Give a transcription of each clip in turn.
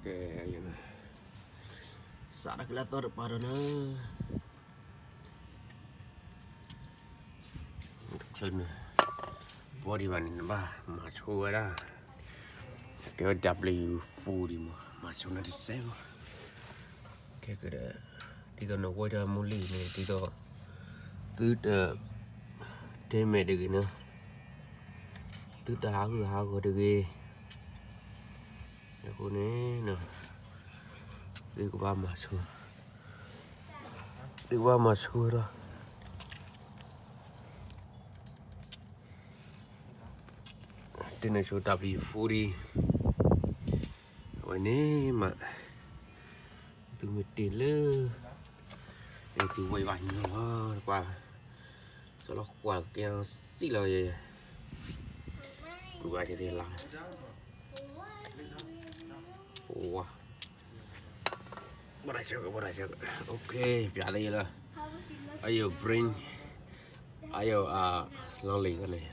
ကဲ, စးထီၣ်ကလၢသီတပၤဒီးနၤ, တချုးန့ၣ်, ဘီဒံးဘၣ်န့ၣ် နဘၣ်မၤဆိဝဲဒၣ်, ကဲဝဲ W forty မး, မၤဆိနၤတစဲးမး, ကဲကဒီး, ဒ်သိးနဝဲတၢ်မူလံန့ၣ် ဒ်သိး, သုတ, တဲမဲာ်တဂ့ၤန့ၣ်, သုတဟးဂူာ်ဟးဂီၤတဂ့ၤ, အဃိန့ၣ်, သုကဘၣ်မၤဆိ, သုကဘၣ်မၤဆိဝဲဒီး တန့ၣ်ဆိ W forty, အဝဲန့ၣ်မး, သုမ့ၢ်တ့ၢ်လၢ, သုဝဲဘၣ်ညီလီၤ, ကွၢ်, ကလီၤကွၢ်ကဲစံၣ်လီၤယဲ, ပှၤကသ့လါ, ဝါ ဘၣ်တၢ်ဆၢက, ဘၣ်တၢ်ဆၢက, OK, ပျးသ့လီၤ, အယိာ် bring, အယိာ်, လီၤလံၤကန့ၣ်,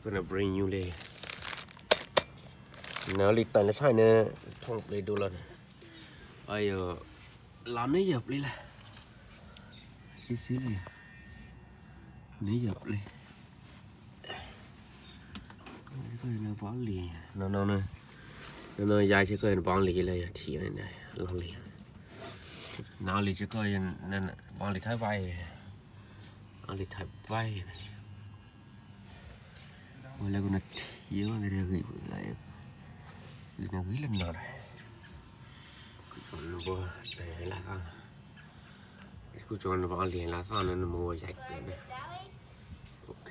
ကန့ၣ် bring you လံ, နလံၤတၢ်လၢဆၣ်န့ၣ်, ထီၣ်ပျ့ၤဒိလီၤန့ၣ်, အယိာ်, လီၤန့ၢ်ယၤပျ့ၤလၢ, က့စ့လၢယၤ, န့ၢ်ယၤပျ့ၤ နဘီလံၤ, နီၢ်နီၢ်, နီၢ်နီၢ်ယၤဆၢကီၢ်န့ၣ် ဘီလံၤလၢယထံၣ်ဝဲန့ၣ်, လီၤလံၤ, နအီလံၤဆၢကီၢ်, ဘီလံၤထါဘၣ်အံၤ, အီလံၤထါဘၣ်အံၤန့ၣ်, ဝဲလၢကနထံၣ်ဝဲန့ၣ်ဂံၢ်, ဂံၢ်နဂံၢ်လၢနီၢ်ဒီး, နဘီ, လၢသၣ်, နဘီလံၤလၢသၣ်န့ၣ် နမိၢ်ဝဲယၤကန့ၣ်, OK,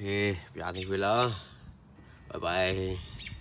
ပျးသ့ဝဲလီၤ, bye bye.